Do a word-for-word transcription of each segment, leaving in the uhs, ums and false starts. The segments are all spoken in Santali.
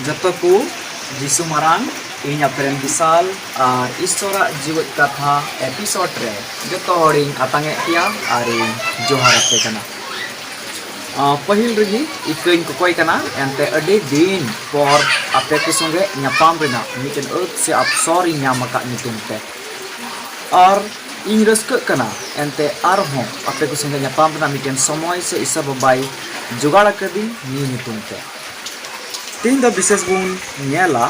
ᱡᱚᱛᱚ ᱠᱚ ᱡᱤᱥᱩ ᱢᱟᱨᱟᱝ, ᱤᱧ ᱟᱯᱮ ᱨᱮᱱ ᱵᱤᱥᱟᱞ ᱟᱨ ᱤᱥᱥᱚᱨᱟᱜ ᱡᱤᱣᱮᱫ ᱠᱟᱛᱷᱟ ᱮᱯᱤᱥᱳᱰ ᱨᱮ ᱡᱚᱛᱚ ᱦᱚᱲᱤᱧ ᱟᱛᱟᱝ ᱮᱫ ᱯᱮᱭᱟ ᱟᱨᱤᱧ ᱡᱚᱦᱟᱨ ᱟᱯᱮ ᱠᱟᱱᱟ᱾ ᱟᱸ, ᱯᱟᱹᱦᱤᱞ ᱨᱮᱜᱮ ᱤᱠᱟᱹᱧ ᱠᱚᱠᱚᱭ ᱠᱟᱱᱟ, ᱮᱱᱛᱮ ᱟᱹᱰᱤ ᱫᱤᱱ ᱯᱚᱨ ᱟᱯᱮ ᱠᱚ ᱥᱚᱸᱜᱮ ᱧᱟᱯᱟᱢ ᱨᱮᱱᱟᱜ ᱢᱤᱫᱴᱮᱱ ᱟᱹᱫ ᱥᱮ ᱟᱯᱥᱚᱨ ᱤᱧ ᱧᱟᱢ ᱟᱠᱟᱫ ᱧᱩᱛᱩᱢ ᱛᱮ᱾ ᱟᱨ ᱤᱧ ᱨᱟᱹᱥᱠᱟᱹᱜ ᱠᱟᱱᱟ, ᱮᱱᱛᱮ ᱟᱨᱦᱚᱸ ᱟᱯᱮ ᱠᱚ ᱥᱚᱸᱜᱮ ᱧᱟᱯᱟᱢ ᱨᱮᱱᱟᱜ ᱢᱤᱫᱴᱮᱱ ᱥᱚᱢᱚᱭ ᱥᱮ ᱤᱥᱥᱚᱨ ᱵᱟᱵᱟᱭ ᱡᱚᱜᱟᱲ ᱟᱠᱟᱫᱤᱧ ᱱᱤᱭᱟᱹ ᱧᱩᱛᱩᱢ ᱛᱮ᱾ ᱛᱮᱦᱮᱧ ᱫᱚ ᱵᱤᱥᱮᱥ ᱵᱚᱱ ᱧᱮᱞᱟ,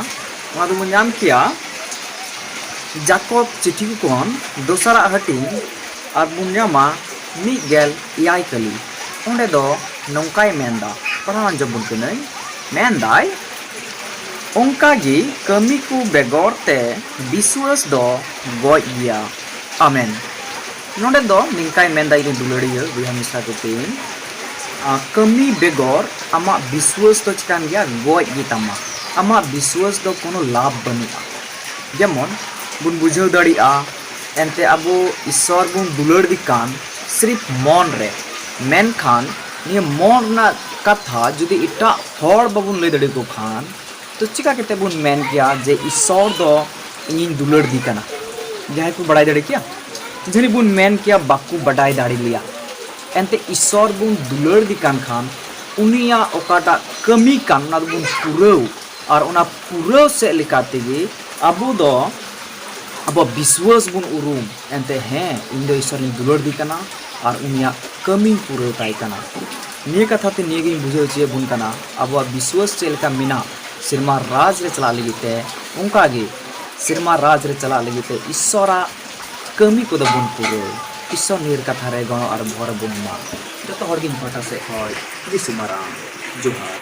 ᱚᱱᱟ ᱫᱚᱵᱚᱱ ᱧᱟᱢ ᱠᱮᱭᱟ ᱡᱟᱠᱚᱵ ᱪᱤᱴᱷᱤ ᱠᱷᱚᱱ ᱫᱚᱥᱟᱨᱟᱜ ᱦᱟᱹᱴᱤᱧ, ᱟᱨ ᱵᱚᱱ ᱧᱟᱢᱟ ᱢᱤᱫ ᱜᱮᱞ ᱮᱭᱟᱭ ᱠᱟᱹᱞᱤ᱾ ᱚᱸᱰᱮ ᱫᱚ ᱱᱚᱝᱠᱟᱭ ᱢᱮᱱᱫᱟ, ᱯᱟᱲᱦᱟᱣ ᱟᱸᱡᱚᱢ ᱵᱚᱱ ᱠᱟᱹᱱᱟᱹᱧ᱾ ᱢᱮᱱᱫᱟᱭ, ᱚᱱᱠᱟ ᱜᱮ ᱠᱟᱹᱢᱤ ᱠᱚ ᱵᱮᱜᱚᱨ ᱛᱮ ᱵᱤᱥᱣᱟᱹᱥ ᱫᱚ ᱜᱚᱡ ᱜᱮᱭᱟ᱾ ᱟᱢᱮᱱ᱾ ᱱᱚᱰᱮ ᱫᱚ ᱱᱤᱝᱠᱟᱭ ᱢᱮᱱᱫᱟ, ᱤᱧ ᱫᱩᱞᱟᱹᱲᱤᱭᱟᱹ ᱵᱚᱭᱦᱟ ᱢᱤᱥᱨᱟ ᱠᱚ ᱛᱤᱧ, ᱟᱸ, ᱠᱟᱹᱢᱤ ᱵᱮᱜᱚᱨ ᱟᱢᱟᱜ ᱵᱤᱥᱣᱟᱹᱥ ᱫᱚ ᱪᱤᱠᱟᱹᱱ ᱜᱮᱭᱟ? ᱜᱚᱡ ᱜᱮ ᱛᱟᱢᱟ᱾ ᱟᱢᱟᱜ ᱵᱤᱥᱣᱟᱹᱥ ᱫᱚ ᱠᱳᱱᱳ ᱞᱟᱵᱷ ᱵᱟᱹᱱᱩᱜᱼᱟ᱾ ᱡᱮᱢᱚᱱ ᱵᱚᱱ ᱵᱩᱡᱷᱟᱹᱣ ᱫᱟᱲᱮᱭᱟᱜᱼᱟ, ᱮᱱᱛᱮ ᱟᱵᱚ ᱤᱥᱥᱚᱨ ᱵᱚᱱ ᱫᱩᱞᱟᱹᱲ ᱫᱮ ᱠᱟᱱ ᱥᱨᱤᱯ ᱢᱚᱱ ᱨᱮ, ᱢᱮᱱᱠᱷᱟᱱ ᱱᱤᱭᱟᱹ ᱢᱚᱱ ᱨᱮᱱᱟᱜ ᱠᱟᱛᱷᱟ ᱡᱩᱫᱤ ᱮᱴᱟᱜ ᱦᱚᱲ ᱵᱟᱵᱚᱱ ᱞᱟᱹᱭ ᱫᱟᱲᱮᱭᱟᱠᱚ ᱠᱷᱟᱱ, ᱛᱚ ᱪᱤᱠᱟ ᱠᱟᱛᱮ ᱵᱚᱱ ᱢᱮᱱ ᱠᱮᱭᱟ ᱡᱮ ᱤᱥᱥᱚᱨ ᱫᱚ ᱤᱧᱤᱧ ᱫᱩᱞᱟᱹᱲ ᱫᱮ ᱠᱟᱱᱟ? ᱡᱟᱦᱟᱸᱭ ᱠᱚ ᱵᱟᱲᱟᱭ ᱫᱟᱲᱮ ᱠᱮᱭᱟ? ᱡᱟᱹᱱᱤᱡ ᱵᱚᱱ ᱢᱮᱱ ᱠᱮᱭᱟ ᱵᱟᱠᱚ ᱵᱟᱰᱟᱭ ᱫᱟᱲᱮ ᱞᱮᱭᱟ᱾ ᱮᱱᱛᱮ ᱤᱥᱥᱚᱨ ᱵᱚᱱ ᱫᱩᱞᱟᱹᱲ ᱫᱮ ᱠᱟᱱ ᱠᱷᱟᱱ, ᱩᱱᱤᱭᱟᱜ ᱚᱠᱟᱴᱟᱜ ᱠᱟᱹᱢᱤ ᱠᱟᱱ, ᱚᱱᱟ ᱫᱚᱵᱚᱱ ᱯᱩᱨᱟᱹᱣ᱾ ᱟᱨ ᱚᱱᱟ ᱯᱩᱨᱟᱹᱣ ᱥᱮᱫ ᱞᱮᱠᱟ ᱛᱮᱜᱮ ᱟᱵᱚ ᱫᱚ ᱟᱵᱚᱣᱟᱜ ᱵᱤᱥᱣᱟᱹᱥ ᱵᱚᱱ ᱩᱨᱩᱢ᱾ ᱮᱱᱛᱮ ᱦᱮᱸ, ᱤᱧ ᱫᱚ ᱤᱥᱥᱚᱨᱤᱧ ᱫᱩᱞᱟᱹᱲ ᱫᱮ ᱠᱟᱱᱟ ᱟᱨ ᱩᱱᱤᱭᱟᱜ ᱠᱟᱹᱢᱤᱧ ᱯᱩᱨᱟᱹᱣ ᱛᱟᱭ ᱠᱟᱱᱟ᱾ ᱱᱤᱭᱟᱹ ᱠᱟᱛᱷᱟ ᱛᱮ ᱱᱤᱭᱟᱹ ᱜᱤᱧ ᱵᱩᱡᱷᱟᱹᱣ ᱦᱚᱪᱚᱭᱮᱫ ᱵᱚᱱ ᱠᱟᱱᱟ, ᱟᱵᱚᱣᱟᱜ ᱵᱤᱥᱣᱟᱹᱥ ᱪᱮᱫ ᱞᱮᱠᱟ ᱢᱮᱱᱟᱜ ᱥᱮᱨᱢᱟ ᱨᱟᱡᱽ ᱨᱮ ᱪᱟᱞᱟᱜ ᱞᱟᱹᱜᱤᱫ ᱛᱮ, ᱚᱱᱠᱟ ᱜᱮ ᱥᱮᱨᱢᱟ ᱨᱟᱡᱽ ᱨᱮ ᱪᱟᱞᱟᱜ ᱞᱟᱹᱜᱤᱫ ᱛᱮ ᱤᱥᱥᱚᱨᱟᱜ ᱠᱟᱹᱢᱤ ᱠᱚᱫᱚ ᱵᱚᱱ ᱯᱩᱨᱟᱹᱣ᱾ ᱤᱥᱥᱚᱨ ᱱᱤᱭᱟᱹ ᱠᱟᱛᱷᱟ ᱨᱮ ᱜᱚᱲᱚ ᱟᱨ ᱵᱷᱚᱨ ᱵᱚᱱ ᱮᱢᱟ᱾ ᱡᱚᱛᱚ ᱦᱚᱲ ᱜᱮ ᱤᱧ ᱯᱟᱦᱴᱟ ᱥᱮᱫ ᱠᱷᱚᱱ ᱡᱤᱥᱩ ᱢᱟᱨᱟᱝ ᱡᱚᱦᱟᱨ᱾